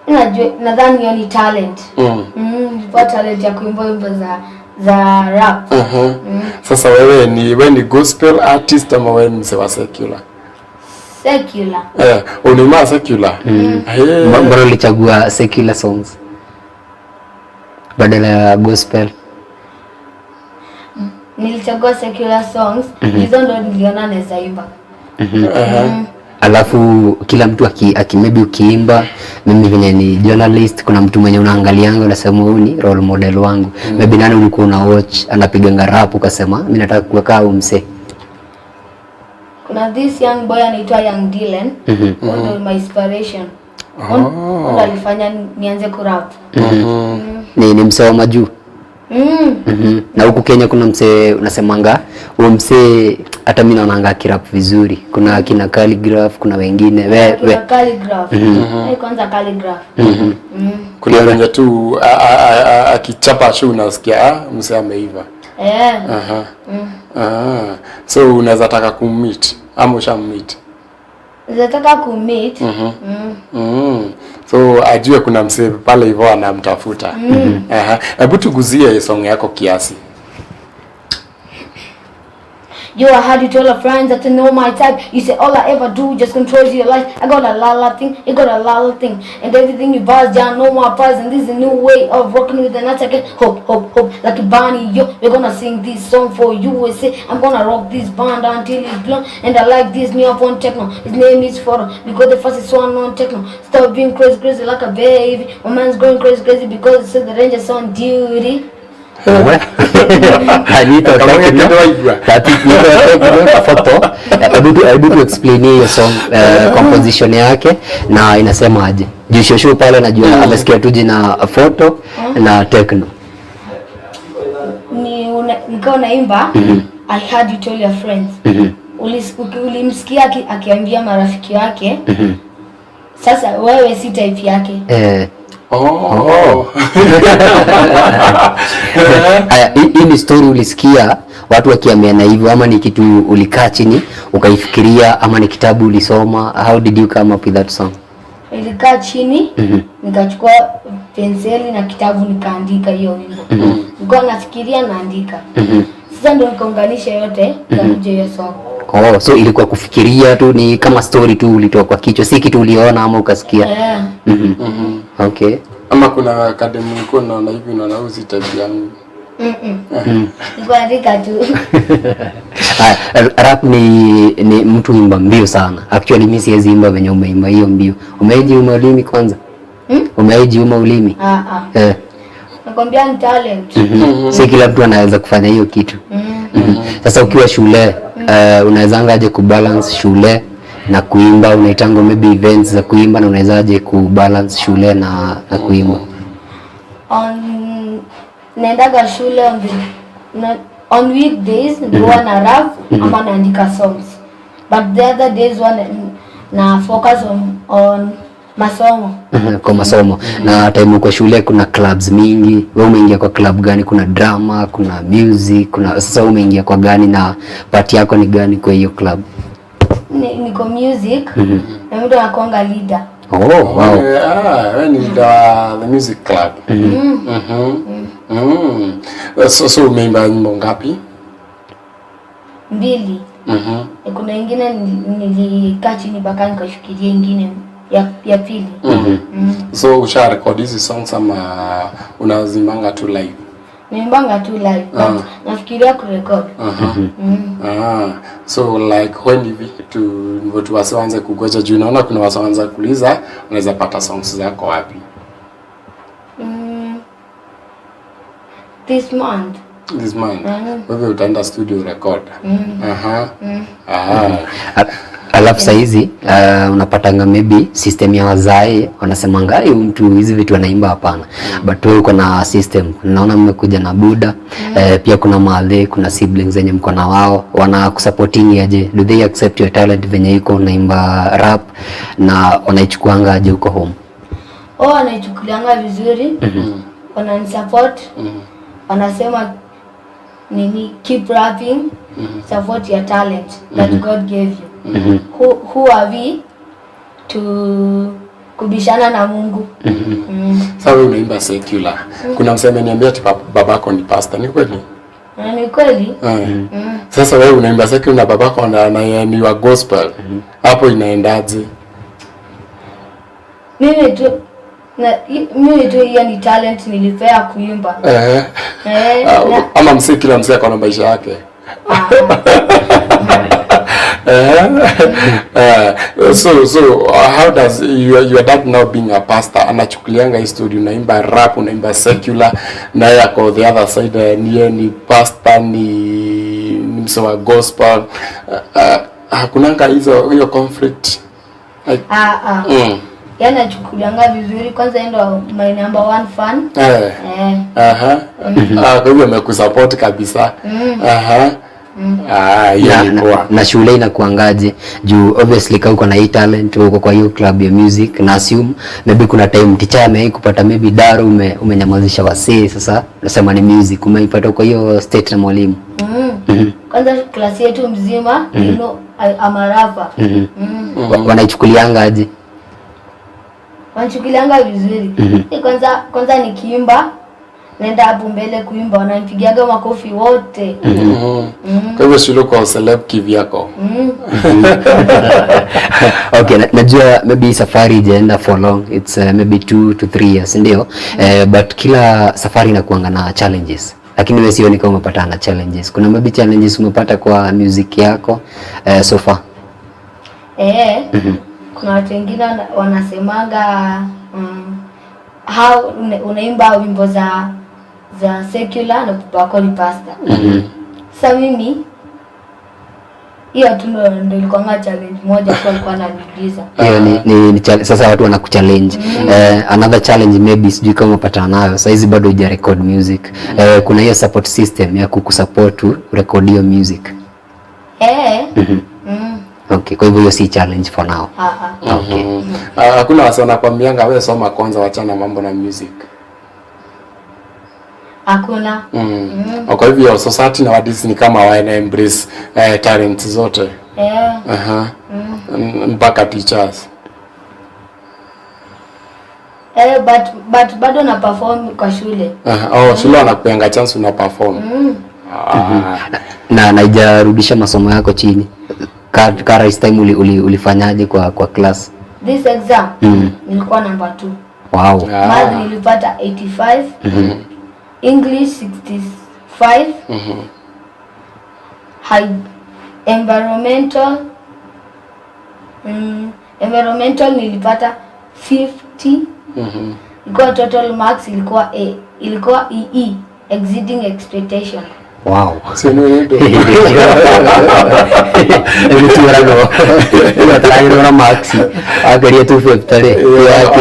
Najua, nadhani hiyo ni talent. Nilikuwa talent ya kuimba wimbo za rap. Sasa wewe ni gospel artist ama wewe ni msee wa secular? Secular. Eh, unaimba secular? Hey. Mbona ulichagua secular songs badala ya gospel? Nilichagua secular songs, hizo ndo niliona naweza imba. Alafu kila mtu aki maybe ukiimba, mimi venye ni journalist, kuna mtu mwenye unaangalianga unasema huyu ni role model wangu. Maybe nani ulikuwa una watch anapiganga rap ukasema, "Mimi nataka kuwa kama huyu msee"? Kuna this young boy anaitwa Young Dylan. Huyo ndo my inspiration. Huyo ndo alifanya nianze kurap. Ni msee wa majuu? Mm. Na huku Kenya kuna msee unasemanga, "Huyo msee hata mimi naonanga akirap vizuri"? Kuna akina Khaligraph, kuna wengine we, Kuna we. Khaligraph. Eh, kwanza Khaligraph. Kuna venye tu akichapa show unasikia, ah, msee ameiva. Eh. Aha. Ah. So unaweza taka kummeet ama ushammeet? Nataka kumeet. So ajue kuna msee pale hivyo anamtafuta. Aha. Hebu tuguzie song yako kiasi. Yo, I had you tell your friends that to know my type. You say all I ever do just controls your life. I got a lot of thing, you got a lot of thing, and everything you buy down, no more price. And this is a new way of rocking with an attack. Hope, hope, hope, like a bunny. Yo, we're gonna sing this song for you. We say I'm gonna rock this band until it's blown. And I like this new up on techno. His name is Foro because the fastest one on techno. Stop being crazy, crazy like a baby. My man's going crazy, crazy because he said the ranger's on duty. Anita. Kama Tekno. ungekuwa waigua. Tati Tekno foto. Hebu tu explain hiyo song, composition yake na inasema aje. Juu shosho pale najua amesikia tu jina Foto na Tekno. Nikiwa naimba, "I heard you tell your friends." Ulimsikia akiambia marafiki wake, sasa wewe si type yake. Oh. Aya, hii ni story ulisikia watu wakiambiana hivyo ama ni kitu ulikaa chini ukaifikiria ama ni kitabu ulisoma? How did you come up with that song? Nilikaa chini, nikachukua penseli na kitabu, nikaandika hiyo wimbo. Nilikuwa nafikiria, naandika. Sasa ndo nikaunganisha yote, nikakuja hiyo song. Oh, so ilikuwa kufikiria tu, ni kama story tu ulitoa kwa kichwa, si kitu uliona ama ukasikia? Yeah. Okay. Ama kuna kademu ulikuwa unaona hivi, unaona huyu si type yangu? Mm. Nilikuwa naandika tu. Aya, rap ni mtu imba mbio sana. Actually mimi siwezi imba venye umeimba hiyo mbio. Umeijiuma ulimi kwanza? Hmm? Umeijiuma ulimi? Ah ah. Eh. Nakwambia ni talent. Si kila mtu anaweza kufanya hiyo kitu. Sasa ukiwa shule, unawezanga aje kubalance shule na kuimba? Unaitanga maybe events za kuimba, na unawezaje kubalance shule na kuimba? On naendaga shule on weekdays ndio huwa na rap ama naandika songs, but the other days huwa na focus on masomo. Kwa masomo. Na time uko shule kuna clubs mingi, wewe umeingia kwa club gani? Kuna drama, kuna music, kuna, sasa wewe umeingia kwa gani na part yako ni gani kwa hiyo club? Niko music na mtu anakuanga leader. Oh, wow. Ah, wewe ni leader wa the music club. So umeimba nyimbo ngapi? Mbili. Kuna ingine nilikaa chini mpaka nikafikiria ingine ya pili. So usha record hizi songs ama unaziimbanga tu live? Naimbanga tu live, but nafikiria kurecord. Ah, so like when hivi tu ndivyo tu wasianze kugoja, juu naona kuna wasianza kuuliza unaweza pata songs zako wapi? This month. This month. Wewe utaenda studio record. Aha. Ah. Alafu saizi unapatanga maybe system ya wazae wanasemanga, "Ai, huyu mtu hizi vitu anaimba, hapana." But wewe uko na system, naona mmekuja na buda, pia kuna maadhe, kuna siblings zenye mko na wao, wana kusupporting aje? Do they accept your talent venye iko unaimba rap, na wanaichukuanga aje huko home? Oh, wanaichukulianga vizuri. Wananisupport. Wanasema nini, "Keep rapping, support your talent that God gave you." Who are we to kubishana na Mungu. Sasa wewe unaimba secular. Kuna msee ameniambia ati babako ni pastor, ni kweli? Na ni kweli. Sasa wewe unaimba secular na babako na ni wa gospel. Hapo inaendaje? Mimi tu hiyo ni talent nilipea kuimba. Eh, Ama msee, kila msee ako na maisha yake. Ah, So how does your dad now being a pastor anachukulianga hii story, unaimba rap, unaimba secular, naye ako the other side, ni pastor, ni msee wa gospel, hakunanga hiyo conflict like, ah, ah. Yaani nachukulianga vizuri, kwanza yeye ndo my number one fan. Eh. Aha. Ah, kwa hivyo amekusupport kabisa. Aha. Ah, hiyo Na, ni na, poa. na shule inakuangaje juu obviously kama uko na hii talent, uko kwa hiyo club ya music, na assume maybe kuna time teacher amewahi kupata maybe daro umenyamazisha wasee, sasa unasema ni music umeipata kwa hiyo state na mwalimu? Kwanza class yetu mzima, you know I'm a rapper. Wanaichukulianga aje? Wanachukulianga vizuri. Kwanza nikiimba, naenda hapo mbele kuimba, wananipigiaga makofi wote. Kwa hivyo shule uko celeb kivyako. Okay, najua maybe safari ijaenda for long, it's maybe 2 to 3 years, ndio, but kila safari inakuanga na challenges, lakini wewe sioni kama umepata na challenges. Kuna maybe challenges umepata kwa music yako so far? Eh, kuna watu wengine wanasemanga how unaimba wimbo za secular na baba ni pastor. Sasa mimi hiyo tu ndo ilikuwanga challenge moja tu alikuwa ananiuliza. Hiyo ni sasa watu wanakuchallenge. Another challenge maybe sijui kama umepatana nayo, saizi bado huja record music, kuna hiyo support system ya kukusupport record hiyo music? Eh. Mm. Okay, kwa hivyo hiyo si challenge for now. Ah, ah. Okay. Ah, hakuna wase wanakwambianga wewe soma kwanza, wachana mambo na music? Hakuna. Kwa hivyo society nowadays ni kama wana embrace talent zote. Eh. Aha. Mpaka teachers. Eh, but bado na perform kwa shule. Aha. Oh, shule wanakupeanga chance una perform. Ah. Na haijarudisha masomo yako chini? Ka rise time ulifanyaje kwa class? This exam nilikuwa number 2. Wow. Ah. Math nilipata 85. English 65. High environmental nilipata 50. Ilikuwa total marks ilikuwa A, ilikuwa EE, exceeding expectation. Wow. Si ni ndio? Nĩtuorago ataragĩrwo na marks ageria 250 rĩ, Yeah,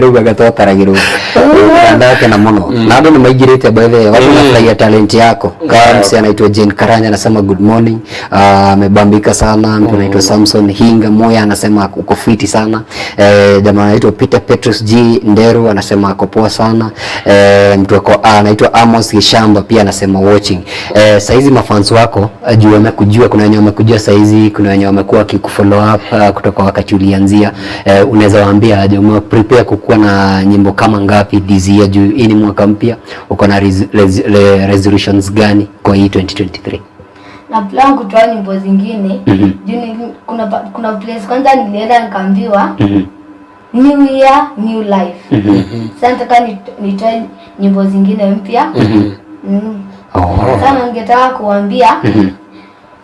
rĩu anga twataragĩrwo ndakena mũno na andũ nĩ maingĩrĩte. By the way, watu wanafurahia talent yako. Kama msee anaitwa Jane Karanya anasema good morning, amebambika sana. Mtu anaitwa Samson Hinga Moya anasema uko fiti sana. Jamaa anaitwa Peter Petrus G Nderu anasema ako poa sana. Mtu ako anaitwa Amos Gishamba pia anasema watching. Saizi mafans wako, juu wamekujua, kuna wenye wamekujua saizi, kuna wenye wamekuwa wakikufollow up kutoka wakati ulianzia, unaweza waambia aje? Ume prepare kukuwa na nyimbo kama ngapi this year, juu hii ni mwaka mpya? Uko na resolutions gani kwa hii 2023? Na plan kutoa nyimbo zingine juu kuna place kwanza nilienda nikaambiwa new year, new life. Sasa nataka nitoe nyimbo zingine mpya. Oh. Sasa ningetaka kuambia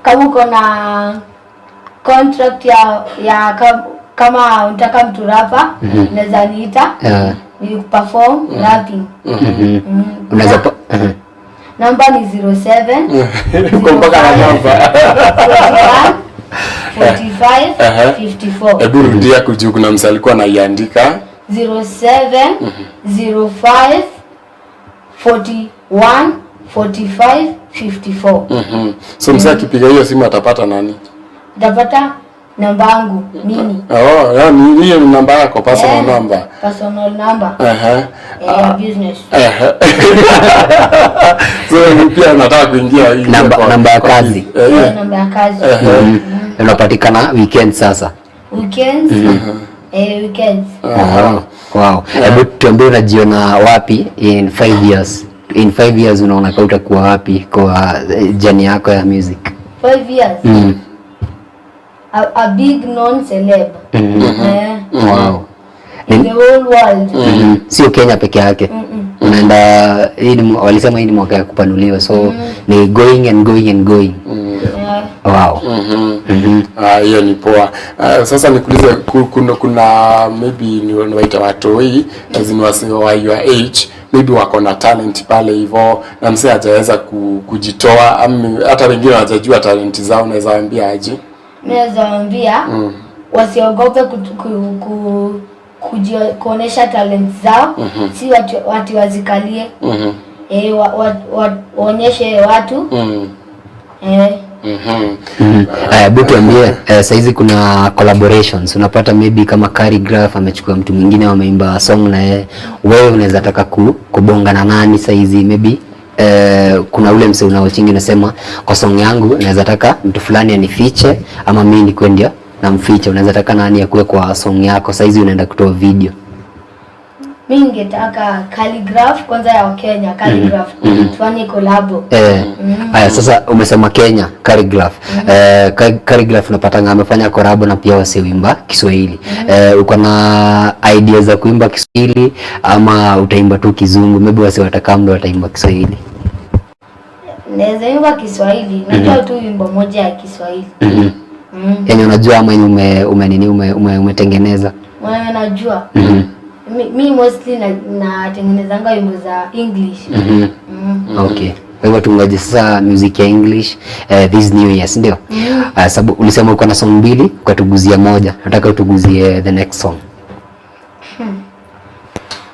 kama uko na contract ya kama unataka mtu rapper, unaweza niita ni perform rapping. Unaweza Namba ni 07 Uko mpaka na namba. 41 45 54. Hebu rudia kujuu, kuna msee alikuwa anaiandika. 07 05 41 45 54. So msee akipiga hiyo simu atapata nani? Utapata namba yangu mimi. Oh, yani hiyo ni namba yako personal Eh, number. Personal number. Eh, business. So ni pia nataka kuingia Namba ya kazi. Eh, namba ya kazi. Unapatikana weekend sasa? Weekends. Eh, weekends. Wow. Hebu tuambie unajiona wapi in 5 years? In 5 years unaona kama utakuwa wapi kwa journey yako ya music? 5 years. A big known celeb. Eh, Wow. in the whole world. Sio Kenya peke yake. Unaenda, hii ni walisema hii ni mwaka ya kupanuliwa, so ni going and going and going. Yeah. Wow. Ah, hiyo ni poa. Ah, sasa nikuulize, kuna maybe ni niwaita watoi, as in wase wa your age, maybe wako na talent pale hivyo na msee hajaweza kujitoa ama hata wengine hawajajua talent zao, unaweza waambia aje? Naweza waambia wasiogope kuonesha talent zao, si watu wazikalie. Eh, waonyeshe watu. Eh. Aya, hebu tuambie, saizi kuna collaborations unapata, maybe kama Khaligraph amechukua mtu mwingine wameimba song na yeye, wewe unaweza taka kubonga na nani saizi? Maybe kuna ule msee unaochingi unasema kwa song yangu naweza taka mtu fulani anifiche ama mimi nikuwe ndio namficha. Unaweza taka nani akuwe kwa song yako saizi unaenda kutoa video? Mi ningetaka Khaligraph kwanza, ya Kenya Khaligraph, tufanye collabo. Haya, sasa umesema Kenya Khaligraph. Khaligraph unapatanga amefanya collab na pia wasiwimba Kiswahili. Uko na idea za kuimba Kiswahili ama utaimba tu Kizungu? Maybe wasi watakaa ndo wataimba Kiswahili. Naweza imba Kiswahili, najua tu wimbo moja ya Kiswahili. Yenye unajua ama yenye ume nini umetengeneza? Mwenye najua. Mi mostly natengenezanga wimbo za English. Okay. Kwa hivyo tungoje sasa music ya English this new year, si ndio? Sababu ulisema uko na song mbili, ukatuguzia moja. Nataka utuguzie the next song.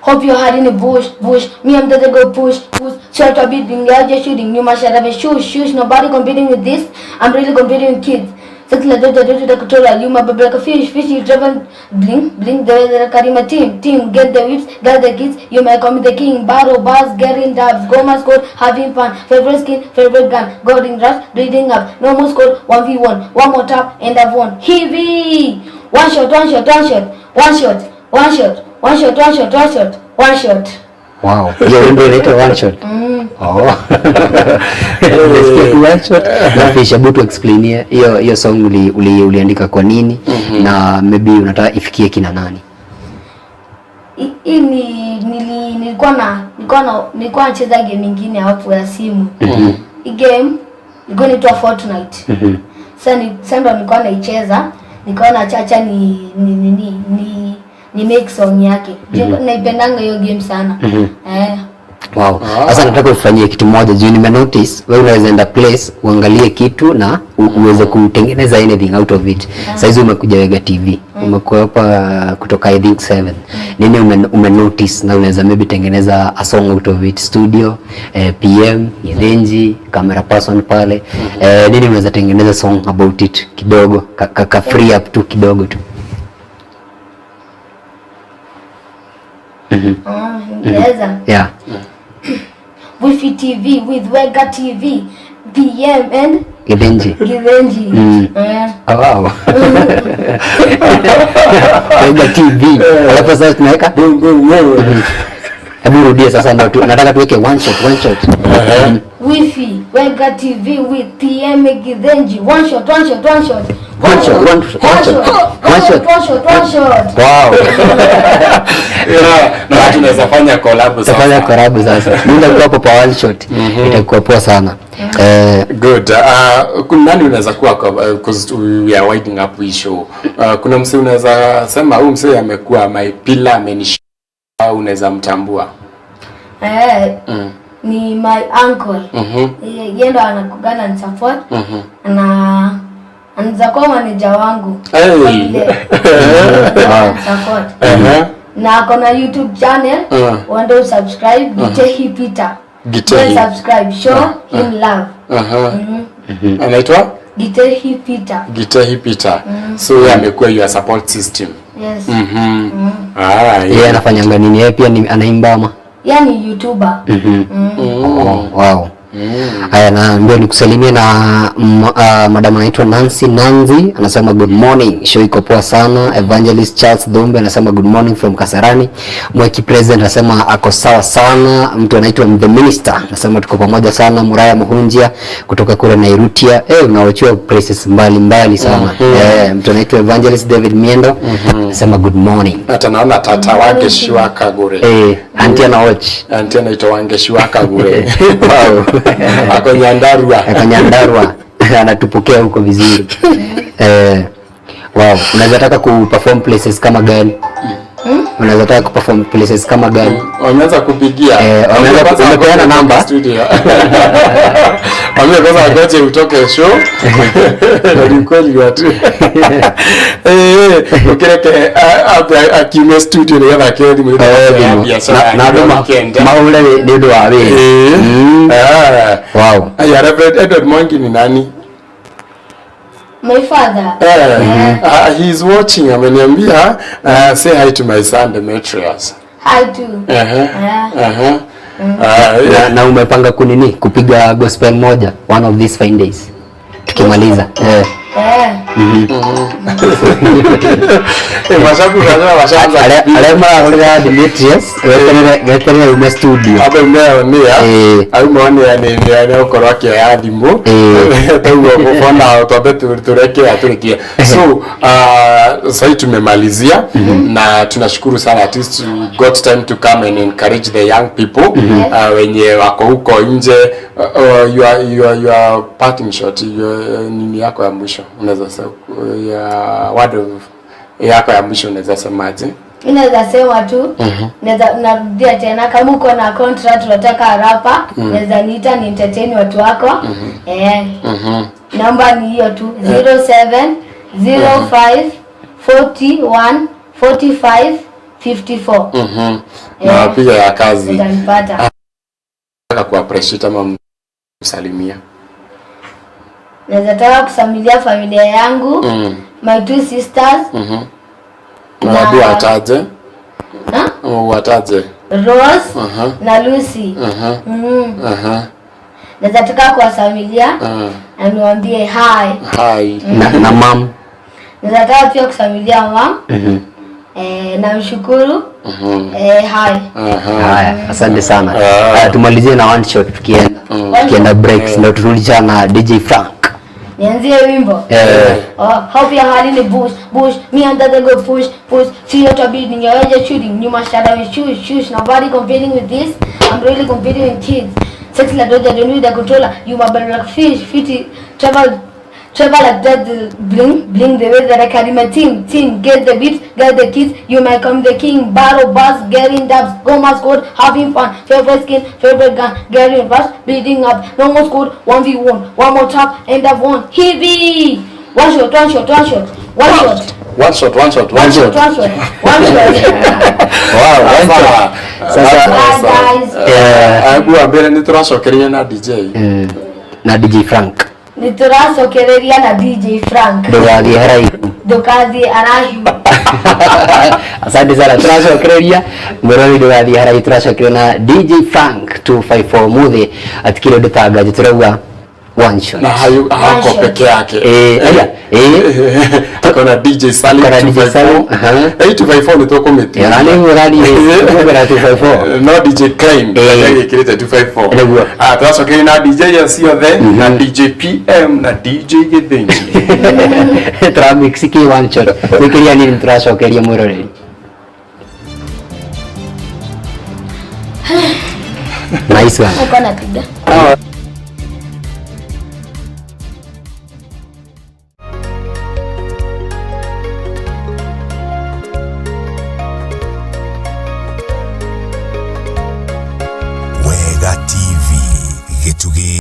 Hope you're hiding in the bush, bush. Me, I'm the go push, push. Short to be doing, just shooting. You must shut up and shush, shush. Nobody competing with this. I'm really competing with kids. Six like the the controller. You my baby like a fish, fish. You driven blink, blink. The way that I carry my team, team. Get the whips, get the kids. You might call me the king. Barrow bars, getting dubs. Go my score, having fun. Favorite skin, favorite gun. Golden rush, reading up. No more score, 1v1. One more tap, and I've won. Heavy. One shot, one shot, one shot, one shot, one shot, one shot, one shot, one shot, one shot. Wow. Hiyo wimbo inaitwa One Shot. Oh. Nimesikia tu One Shot. Na Fish, hebu tu explainie hiyo song uliandika kwa nini na maybe unataka ifikie kina nani? Hii ni nilikuwa nacheza game ingine hapo ya simu. Hii game ilikuwa inaitwa Fortnite. Sasa ndo nilikuwa naicheza, nikaona chacha ni make song yake. Naipendanga hiyo game sana. Eh. Wow. Sasa nataka ufanyie kitu moja juu nime notice wewe unaweza enda place uangalie kitu na uweze kutengeneza anything out of it. Saizi umekuja Wega TV. Umekuwa hapa kutoka, I think, 7. Nini ume notice na unaweza maybe tengeneza a song out of it? Studio, PM, Githinji, camera person pale. Nini unaweza tengeneza song about it kidogo, ka free up tu kidogo tu. Ah, naweza. Yeah. Wifi TV with Wega TV, PM and Githinji. Githinji. Eh. Oh, wow. Wega TV. Alafu sasa tunaweka. Boom, boom, wewe. Hebu rudie sasa ndio nataka tuweke one shot, one shot. Wifi Wega TV with PM Githinji. One shot, one shot, one shot. One shot, one shot, one shot. One shot, one shot, one shot. Wow. Yeah, na tunaweza fanya collab sasa. Tutafanya collab sasa. Mimi nitakuwa hapo kwa one shot. Itakuwa poa sana. Good. Kuna nani unaweza kuwa because we are winding up hii show. Kuna msee unaweza sema huyu msee amekuwa my pillar, amenishika, unaweza mtambua? Eh, ni my uncle. Yeye ndo anakugana ni support. Na anaweza kuwa manager wangu. Hey. Kwa vile support. Na ako na YouTube channel. Uende usubscribe, Gitehi Peter. Gitehi. Go subscribe, show him love. Anaitwa Gitehi Peter. Gitehi Peter. So yeye amekuwa your support system. Yes. Ah, Yeye yeah. anafanyanga nini? Yeye pia ni anaimba ama? Yeye ni YouTuber. Oh, wow. Haya, naambiwa nikusalimie na madam anaitwa Nancy Nanzi, anasema good morning, show iko poa sana. Evangelist Charles Dhumbe anasema good morning from Kasarani. Mweki President anasema ako sawa sana. Mtu anaitwa The Minister anasema tuko pamoja sana. Muraya Muhunjia kutoka kule Nairutia, unaochiwa places mbali mbali sana. Mtu anaitwa Evangelist David Miendo anasema good morning. Hata naona tata Wangeshi wa Kagure. Auntie ana watch. Auntie anaitwa Wangeshi wa Kagure. Wow. Ako Nyandarua. Ako Nyandarua, anatupokea huko vizuri. Wow, unaweza taka ku perform places kama gani? Unaweza taka ku perform places kama gani? Wameanza kupigia. Wameanza Kwanza umepeana wagoje namba? utoke studio. Waambie kwanza wagoje utoke show. Na ni kweli watu. Ukireke akiume studio nigetha akĩoe thimũ ya biacara Na andũ weekend. mahure nĩ ũndũ wa wĩra. Wow. Aya, Reverend Edward Mwangi ni nani? My father. He's watching. Ameniambia, say hi to my son Demetrius. Hi too. Yeah. Na umepanga kunini kupiga gospel moja one of these fine days tukimaliza? Mashabu unajua washaanza Arĩa marahũrĩra Demetrius, weterere ume studio. Abe meonea. Aumeonea nĩ gũkorwo akĩoya thimũ. Toguo gũkona twambe tureke atũrĩkie. So sasa tumemalizia na tunashukuru sana, at least you got time to come and encourage the young people wenye wako huko nje. Your parting shot, your nini yako ya mwisho unaweza sema, ya word of yako ya mwisho unaweza semaje? Mi naweza sema tu, naweza narudia tena, kama uko na contract unataka rapper, naweza niita ni entertain watu wako. Namba ni hiyo tu, 07 05 41 45 54. Na wapiga ya kazi. Utanipata. Nataka ku appreciate ama msalimia. Naweza taka kusamilia familia yangu, my two sisters. Waambie wataje. Ha? Wataje. Rose na Lucy. Naweza taka kuwasamilia na niwaambie hi. Hi. Na mam. Naweza taka pia kusamilia mam. Namshukuru. Hi. Haya, asante sana. Haya, tumalizie na one shot tukienda breaks ndio turudi na DJ Frank. Nianzie wimbo. Oh, hope you're hiding the bush, bush. Me and that go push, push. See what I beating your edge shooting. You must shadow with shoes, shoes. Nobody competing with this. I'm really competing with kids. Sexy like Doja, don't need the controller. You my better like fish, fifty, travel, travel like that. Bling, bling the way that I carry my team, team. Get the beats, get the kids. You might come the king. Battle bus, getting dubs, go my squad, having fun. Favorite skin, favorite gun, getting rush, beating up. No more squad, 1v1, one more tap, end up one. Heavy. One shot, one shot, one shot, one shot. One shot, one shot, One shot, one shot, one shot. Wow, one shot. Sasa Bye guys. Hebu ambire nĩ tũracokeria na DJ. Na DJ Frank. Nĩtũracokereria na DJ Frank. Ndũgathiĩ haraihu. Ndũgathiĩ haraihu. Asante sana, tũracokereria mwĩrori, ndũgathiĩ haraihu, tũracokeria na DJ Frank 254 muthĩ atikire ũndũ tangaji tũrauga one shot. Na hayu hako shot. Peke yake. Aya, Ako na DJ Salim. Ako na DJ Salim, 254. aha. 254 nĩ tũkũmĩtia. Ona nĩ mũrani tũkũmĩra 254. No DJ Klein agĩkĩrĩte 254. Nĩguo. Ah, tũracokeria na DJ ciothe na DJ PM na DJ Gĩthĩnji. Tũramix kĩ one shot gwĩkĩria nini tũracokeria mwĩroreri. Nice one. Uko napiga. Ah.